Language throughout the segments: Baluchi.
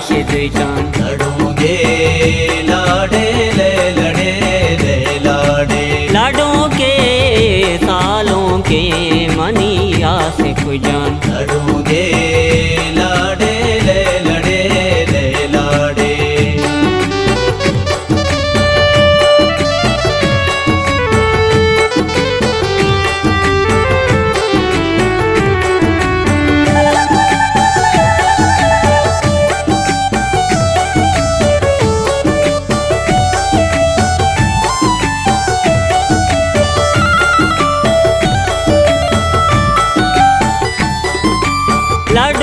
راشد جان۔ لڈوکیں لاڈے لے لڈے لے لاڈے۔ لڈوکیں سالونکیں منی آصف جان۔ لڈوکیں لاڈے لے لڈے لے لاڈے۔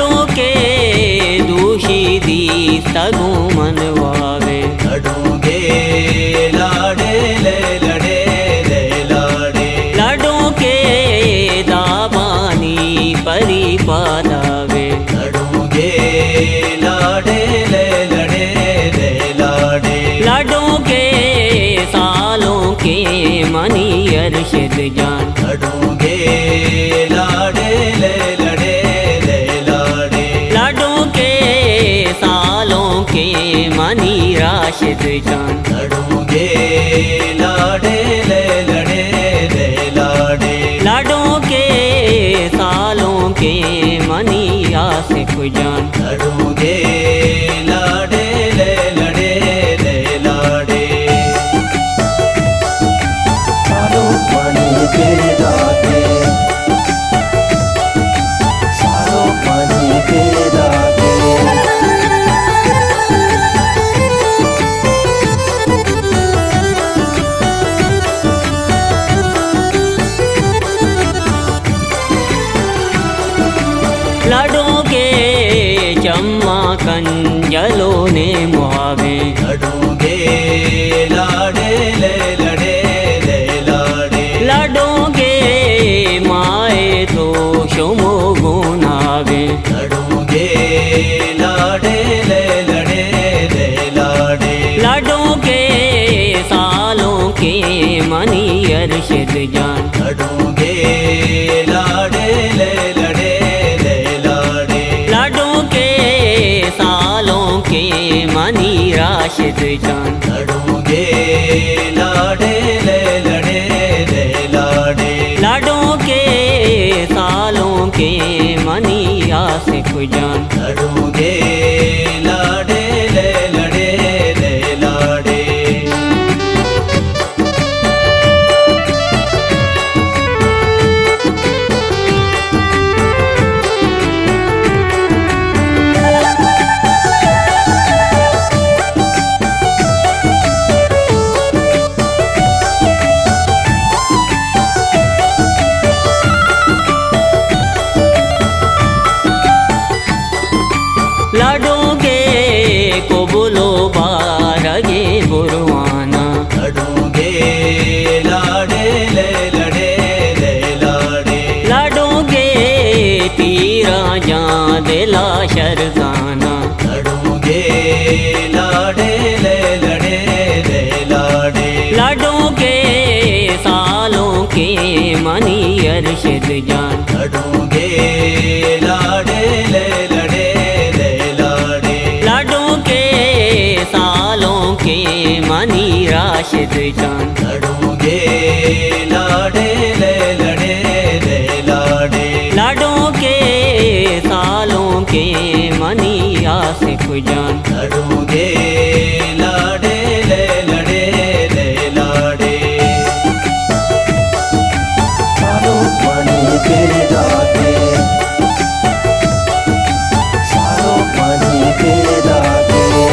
لڈوکیں دوشی دیستگوں من وابے۔ لڈوکیں لاڈے لے لڈے لے لاڈے۔ لڈوکیں دابانی پری پادابے۔ لڈوکیں لاڈے لے لڈے لے لاڈے۔ لڈوکیں سالونکیں منی ارشد جان۔ لڈوکیں لاڈے لے لڈے لے لاڈے۔ لڈوکیں سالونکیں منی راشد جان۔ لڈوکیں لاڈے لے لڈے لے لاڈے۔ لڈوکیں سالونکیں منی آصف جان۔ لڈوکیں لاڈے لے لڈے لے لاڈے۔ سالونک منی پیداکیں۔ سالونک منی پیداکیں۔ لڈوکیں چماں کنجلونے موابیں۔ لڈوکیں لاڈے لے لڈے لے لاڈے۔ لڈوکیں مائے تو شمو گوناگیں۔ لڈوکیں لاڈے لے لڈے لے لاڈے۔ لڈوکیں سالونکیں منی ارشد جان۔ لڈوکیں لاڈے لے لڈے لے لاڈے۔ لڈوکیں سالونکیں منی راشد جان۔ لڈوکیں لاڈے لے لڈے لے لاڈے۔ لڈوکیں سالونکیں منی آصف جان۔ لڈوکیں لاڈے لے لڈے لے لاڈے۔ لڈوکیں کبل و بارگیں بروانا۔ لڈوکیں لاڈے لے لڈے لے لاڈے۔ لڈوکیں تیراں جاں دلا شرزانا۔ لڈوکیں لاڈے لے لڈے لے لاڈے۔ لڈوکیں سالونکیں منی ارشد جان۔ لڈوکیں لاڈے لے لڈے لے لاڈے۔ لڈوکیں سالونکیں منی راشد جان۔ لڈوکیں لاڈے لے لڈے لے لاڈے۔ لڈوکیں سالونکیں منی آصف جان۔ لڈوکیں لاڈے لے لڈے لے لاڈے۔ سالونک منی پیداکیں۔ سالونک منی پیداکیں۔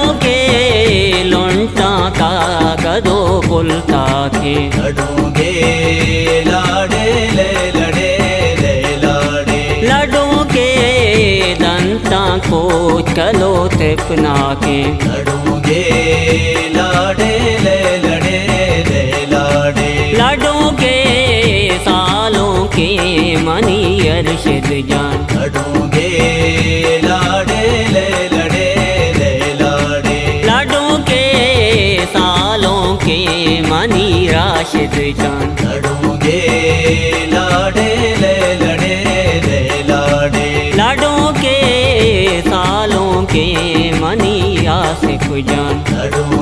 لڈوکیں لنٹاں کاگد و پلتاکیں۔ لڈوکیں لاڈے لے لڈے لے لاڈے۔ لڈوکیں دنتاں کوچ کلو تپناکیں۔ لڈوکیں لاڈے لے لڈے لے لاڈے۔ لڈوکیں سالونکیں منی ارشد جان۔ لڈوکیں لاڈے لے لڈے لے لاڈے۔ لڈوکیں شد جان۔ لڑوں کے لاڈے لے لڑے لے لاڈے۔ لڑوں کے سالوں کے منی آصف جان۔ لڑوں